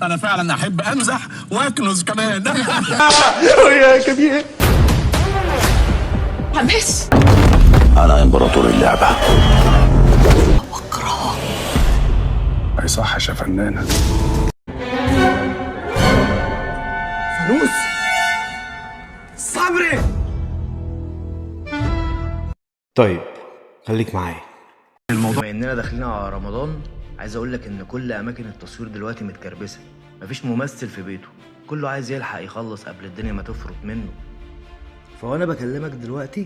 انا فعلا احب امزح واكنز كمان. يا كبير حماس. انا امبراطور اللعبة. بكرهه. ما يصحش يا فنانة. فلوس صبري. طيب خليك معايا. الموضوع بما اننا داخلين على رمضان، عايز اقول لك ان كل اماكن التصوير دلوقتي متكربسه، مفيش ممثل في بيته، كله عايز يلحق يخلص قبل الدنيا ما تفرط منه. فوانا بكلمك دلوقتي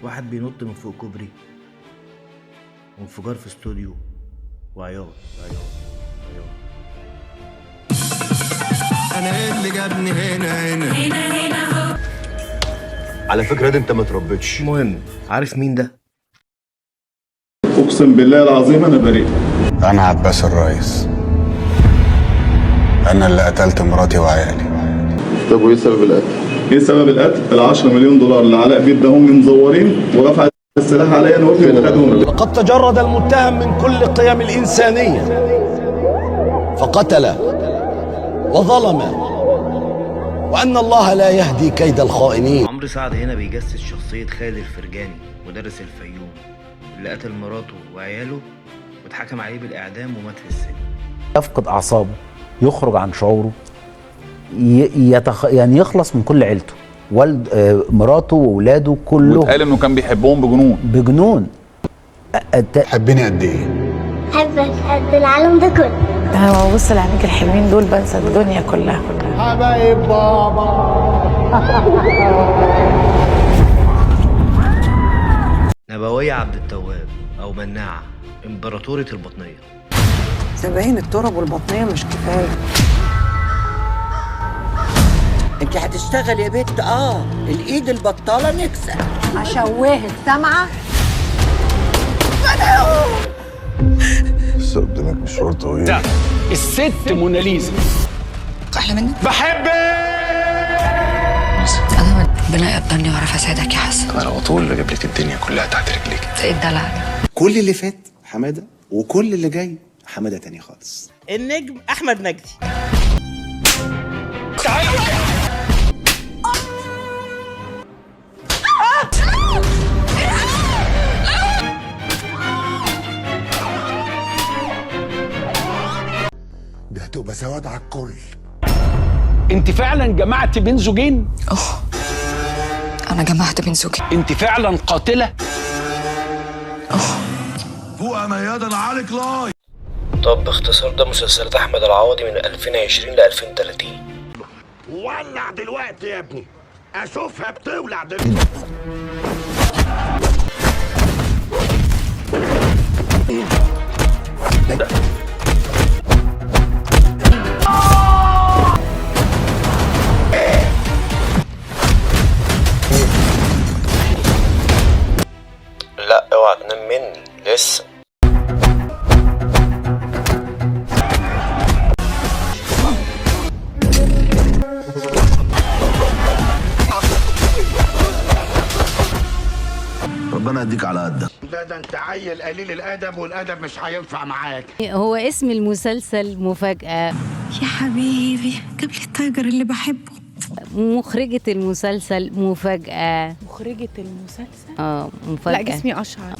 واحد بينط من فوق كوبري، وانفجار في استوديو، وعياط عياط عياط. انا ايه اللي جابني هنا هنا هنا هنا؟ على فكرة دي انت ما تربيتش. المهم، عارف مين ده؟ اقسم بالله العظيم انا بريء. انا عباس الرئيس، انا اللي قتلت مراتي وعيالي. طب وايه سبب القتل؟ ايه سبب القتل؟ ال 10 مليون دولار اللي علاء بيه اداهم لي مزورين ورفع السلاح عليا انا وابني وخدهم. لقد تجرد المتهم من كل قيم الإنسانية، فقتل وظلم، وأن الله لا يهدي كيد الخائنين. عمرو سعد هنا بيجسد شخصية خالد الفرجاني مدرس الفيوم اللي قتل مراته وعياله واتحكم عليه بالإعدام ومات في السجن. يفقد أعصابه، يخرج عن شعوره، يعني يخلص من كل عيلته، والد مراته وولاده كلهم. واتقال انه كان بيحبهم بجنون. بجنون. تحبيني قد ايه؟ حبك قد العالم ده كله. انا ببص لعينيك الحلوين دول بنسى الدنيا كلها. حبايب بابا. نبوية عبد التواب أو مناعة، إمبراطورة البطنية. زباين الترب والبطنية مش كفاية. انت هتشتغل يا بت؟ الايد البطالة نكسة. اشوهك سامعة؟ لسه قدامك مشوار طويل. الست موناليزا. احلى منك. بحبك. انا ربنا يقدرني واعرف اساعدك يا حسن. انا لو طول اجيب لك الدنيا كلها تحت رجليك. ايه الدلع ده؟ كل اللي فات حمادة وكل اللي جاي حمادة تاني خالص. النجم احمد مجدي. ده هتبقى سواد على الكل. انت فعلا جمعت بين زوجين؟ انا جمعت بين زوجي. انت فعلا قاتلة؟ فوق ميادة انا عليك لاي. طب باختصار ده مسلسلات أحمد العوضي من 2020 ل 2030. ولع دلوقتي يا ابني، اشوفها بتولع دلوقتي. لا اوعى تنام مني لسه. ربنا يديك على قدك. لا ده انت عيل قليل الادب، والادب مش هينفع معاك. هو اسم المسلسل مفاجأة. يا حبيبي جاب لي ال tiger اللي بحبه. مخرجة المسلسل مفاجأة. مخرجة المسلسل؟ مفاجأة. لا جسمي اشعر.